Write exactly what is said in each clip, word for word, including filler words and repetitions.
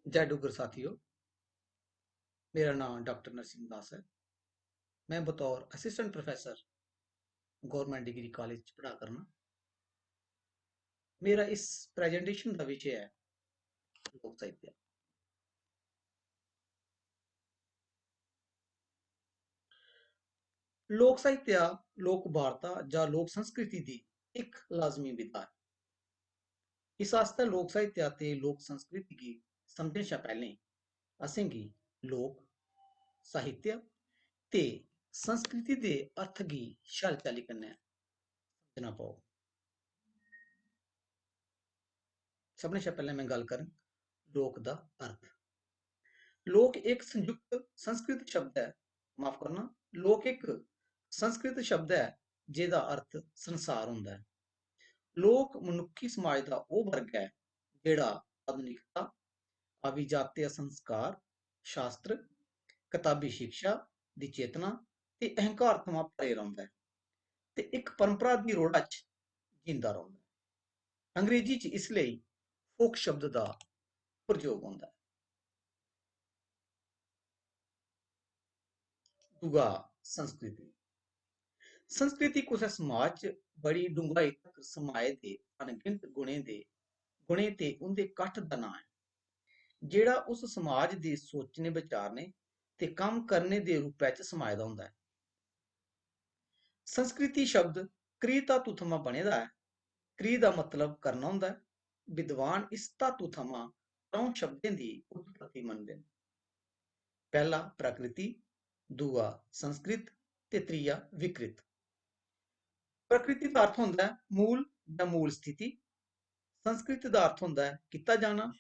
जय डुग्गर साथियो, मेरा नांऽ डाक्टर नरसिंह दास ऐ। मैं बतौर assistant professor Government Degree College च पढ़ा करना। मेरा इस presentation दा विशे ऐ लोक साहित्य। लोक साहित्य लोक वार्ता जां लोक संस्कृति दी इक लाजमी विधा ऐ। इस आस्तै लोक साहित्य ते लोक संस्कृति गी समझने शा पैह्लें असेंगी लोक साहित्य ते संस्कृति दे अर्थ गी शैल चाल्ली कन्नै समझना पौग। सभनें शा पैह्लें मैं गल्ल करङ लोक दा अर्थ। लोक इक संयुक्त संस्कृत शब्द ऐ, माफ करना, लोक इक संस्कृत शब्द ऐ जेह्दा अर्थ संसार होंदा ऐ। लोक मनुक्खी समाज दा ओह् वर्ग ऐ जेह्ड़ा आधुनिकता, अभिजात्य संस्कार, शास्त्र, कताबी शिक्षा दी चेतना ते अहंकार थमां परे रौंह्दा ऐ ते इक परंपरा दी रोड़ा च जींदा रौंह्दा ऐ। अंग्रेजी च इसलेई फोक शब्द दा प्रयोग होंदा ऐ। दूआ, संस्कृति। संस्कृति कुसै समाज च बड़ी डूंह्गाई तक समाए दे अनगिनत गुणें दे, गुणें ते उं'दे कट्ठ दा नांऽ ऐ, जेह्ड़ा उस समाज दे सोचने, बचारने ते कम्म करने दे रूपै च समाए दा होंदा ऐ। संस्कृति शब्द क्री धातु थमां बने दा ऐ। क्री दा मतलब करना होंदा ऐ। विद्वान इस धातु थमां त्र'ऊं शब्दें दी उत्पत्ति मनदे न। पैह्ला प्रकृति, दूआ संस्कृत ते त्रीया विकृत। प्रकृति दा अर्थ होंदा ऐ मूल जां मूल स्थिति। संस्कृत दा अर्थ होंदा ऐ कीता जाना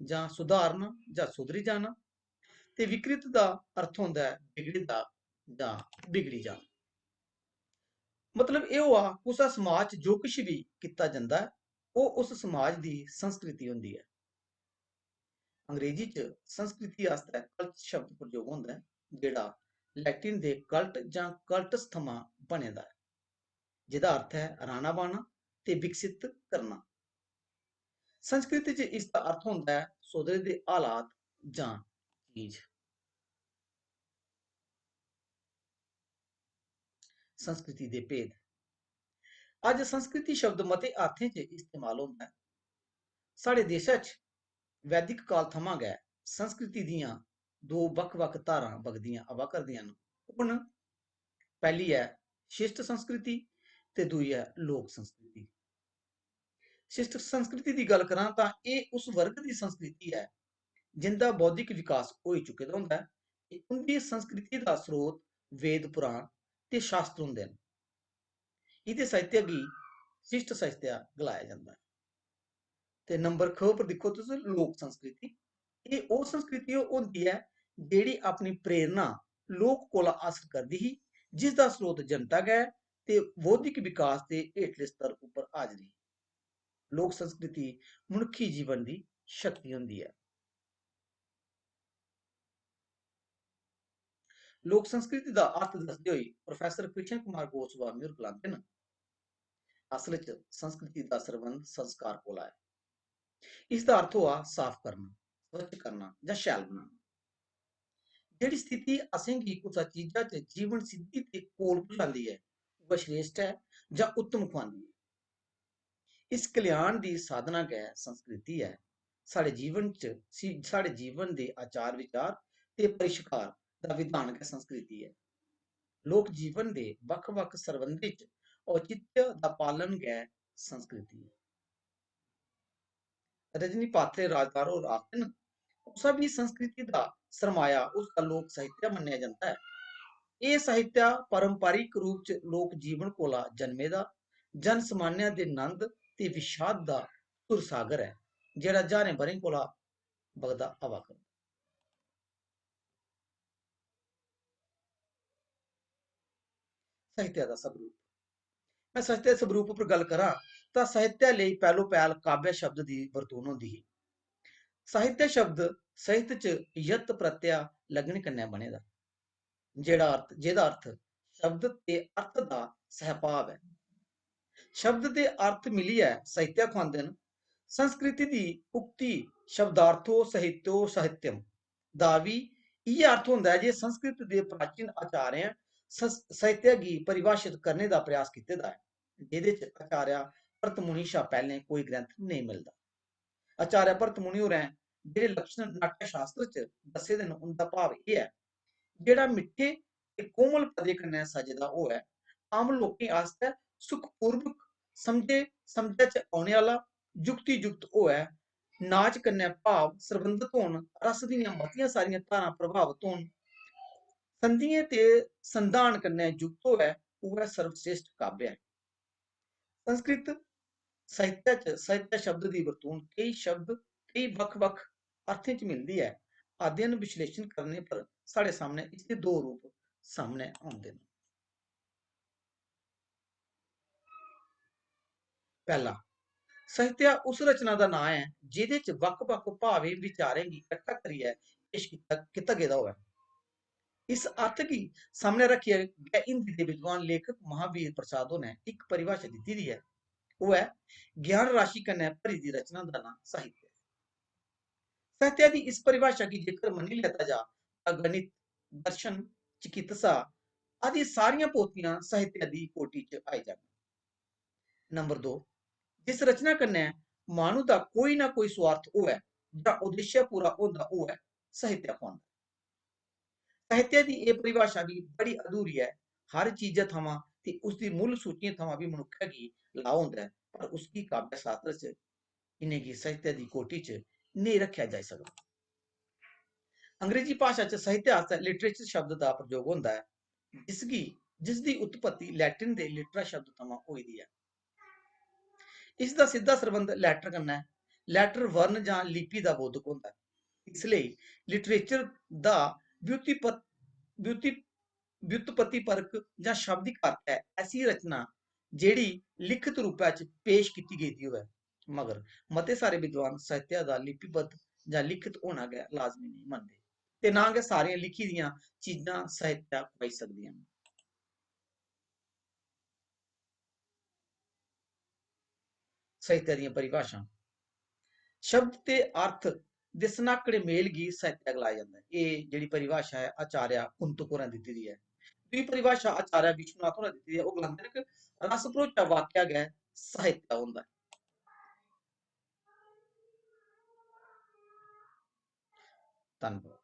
जां सुधारना जां सुधरी जाना, ते विकृत दा अर्थ होंदा ऐ बिगड़े दा जां बिगड़ी जाना। मतलब एह् होआ, कुसै समाज च जो किश बी कीता जंदा ऐ, ओह् उस समाज दी संस्कृति होंदी ऐ। अंग्रेजी च संस्कृति आस्तै cult शब्द प्रयोग होंदा ऐ, जेह्ड़ा लैटिन दे cult जां cultus थमां बने दा ऐ, जेह्दा अर्थ ऐ राह्ना बाह्ना ते विकसित करना। संस्कृत च इसदा अर्थ होंदा ऐ सोधे दे हालात जां चीज। संस्कृति दे भेद। अज्ज संस्कृति शब्द मते अर्थें च इस्तेमाल होंदा ऐ। साढ़े देशा च वैदिक काल थमां गै संस्कृति दियां दो बक्ख-बक्ख धारां बगदियां आवा करदियां न। ओह् न, पैह्ली ऐ शिष्ट संस्कृति ते दूई ऐ लोक संस्कृति। शिष्ट संस्कृति दी गल्ल करां तां एह् उस वर्ग दी संस्कृति ऐ जिंदा बौद्धिक विकास होई चुके दा होंदा ऐ ते उं'दी संस्कृति दा स्रोत वेद पुराण ते शास्त्र होंदे न। इ'दे साहित्य गी शिष्ट साहित्य गलाया जंदा ऐ। ते नंबर ख पर दिक्खो तुस, लोक संस्कृति। एह् ओह् संस्कृति होंदी ऐ जेह्ड़ी अपनी प्रेरणा लोक कोला हासल करदी ही, जिसदा स्रोत जनता गै ते बौद्धिक विकास दे हेठले स्तर उप्पर हाजरी। लोक संस्कृति मनुक्खी जीवन दी शक्ति होंदी ऐ। लोक संस्कृति दा अर्थ दसदे होई प्रोफेसर कृष्ण कुमार गोस्वामी होर गलांदे न, असल च संस्कृति दा सरबंध संस्कार कोला ऐ। इसदा अर्थ होआ साफ करना, स्वच्छ करना जां शैल बनाना। जेह्ड़ी स्थिति असेंगी कुसै चीजा च जीवन सिद्धि दे कोल पजांदी ऐ, उ'ऐ श्रेष्ठ ऐ जां उत्तम खुआंदी ऐ। इस कल्याण दी साधना गै संस्कृति ऐ। साढ़े जीवन च सी-, साढ़े जीवन दे आचार विचार ते परिष्कार दा विधान गै संस्कृति ऐ। लोक जीवन दे बक्ख-बक्ख सरबंधें च औचित्य दा पालन गै संस्कृति ऐ। रजनी पात्रे राजदार होर आखदे न, कुसै बी संस्कृति दा सरमाया उसदा लोक साहित्य मन्नेआ जंदा ऐ। एह् साहित्य पारंपरिक रूप च लोक जीवन कोला जन्मे दा, जन सामान्य दे नंद ते विषाद दा सुरसागर ऐ, जेह्ड़ा ज्हारें ब'रें कोला बगदा आवा करदा। साहित्य दा स्वरूप। मैं साहित्य दे स्वरूप उप्पर गल्ल करां तां साहित्य लेई पैह्लो पैह्ल काव्य शब्द दी बरतून होंदी ही। साहित्य शब्द साहित्य च यत प्रत्यय लग्गने कन्नै बने दा, जेह्ड़ा अर्थ, जेह्दा अर्थ शब्द ते अर्थ दा सहभाव ऐ। शब्द ते अर्थ मिलियै साहित्य खुआंदे न। संस्कृति दी उक्ति शब्दार्थो साहित्यो साहित्यम दा बी इ'यै अर्थ होंदा ऐ जे संस्कृत दे प्राचीन आचार्यें सस-, साहित्य गी परिभाषित करने दा प्रयास कीते दा ऐ, जेह्दे च आचार्य भरतमुनि शा पैह्लें कोई ग्रंथ नेईं मिलदा। आचार्य भरतमुनि होरें जेह्ड़े लक्षण नाट्य शास्त्र च दस्से दे न, उं'दा भाव एह् ऐ, जेह्ड़ा मिट्ठे ते कोमल पदे कन्नै सजे दा होऐ, आम लोकें आस्तै सुखपूर्वक समझे, समझै च औने आह्ला, युक्ति-युक्त होऐ, नाच कन्नै भाव सरबंधत होन, रस दियां मतियां सारियां धारां प्रभावत होन, संधियें ते संधान कन्नै युक्त होऐ, उ'ऐ सर्वश्रेष्ठ काव्य ऐ। संस्कृत साहित्य च साहित्य शब्द दी बरतून केई शब्द, केई बक्ख-बक्ख अर्थें च मिलदी ऐ। अध्ययन विश्लेषण करने पर साढ़े सामने इसदे दो रूप सामने औंदे न। पैह्ला, साहित्य उस रचना दा नांऽ ऐ जेह्दे च बक्ख-बक्ख भावें, विचारें गी कट्ठा करियै पेश कीता, कीता गेदा होऐ। इस अर्थ गी सामनै रक्खियै गै हिंदी दे विद्वान लेखक महावीर प्रसाद होरें इक परिभाशा दित्ती दी ऐ। ओह् ऐ, ज्ञान राशि कन्नै भरी दी रचना दा नांऽ साहित्य ऐ। साहित्य दी इस परिभाशा गी जेकर मन्नी लैता जा तां गणित, दर्शन, चिकित्सा आदि सारियां पोथियां साहित्य दी कोटि च आई जाङन। नंबर दो, जिस रचना कन्नै माह्नू दा कोई ना कोई स्वार्थ होऐ जां उद्देश्य पूरा होंदा होऐ, साहित्य खुआंदा ऐ। साहित्य दी एह् परिभाशा बी बड़ी अधूरी ऐ। हर चीजा थमां ते उसदी मुल्ल सूचियें थमां बी मनुक्खै गी लाह् होंदा ऐ, पर उसगी काव्य शास्त्र च इ'नेंगी साहित्य दी कोटि च नेईं रक्खेआ जाई सकदा। अंग्रेजी भाशा च साहित्य आस्तै literature शब्द दा प्रयोग होंदा ऐ, जिसगी, जिसदी उत्पत्ति लैटिन दे लिटरा शब्द थमां होई दी ऐ। इसदा सिद्धा सरबंध लैटर कन्नै, लैटर वर्ण जां लिपि दा बोधक होंदा ऐ। इसलेई literature दा व्युत्पत-, व्युत्पत्ति परक जां शाब्दिक अर्थ ऐ ऐसी रचना जेह्ड़ी लिखत रूपै च पेश कीती गेदी होऐ, मगर मते सारे विद्वान साहित्य दा लिपिबद्ध जां लिखत होना गै लाजमी नेईं मनदे ते ना गै सारियां लिखी दियां चीजां साहित्य खुआई सकदियां न। साहित्य दियां परिभाशां। शब्द ते अर्थ दे सन्हाकड़े मेल गी साहित्य गलाया जंदा ऐ। एह् जेह्ड़ी परिभाशा ऐ, आचार्य कुंतक होरें दित्ती दी ऐ। दूई परिभाशा आचार्य विश्वनाथ होरें दित्ती दी ऐ। ओह् गलांदे न कि रस भरोचा वाक्य गै साहित्य होंदा ऐ। धन्नवाद।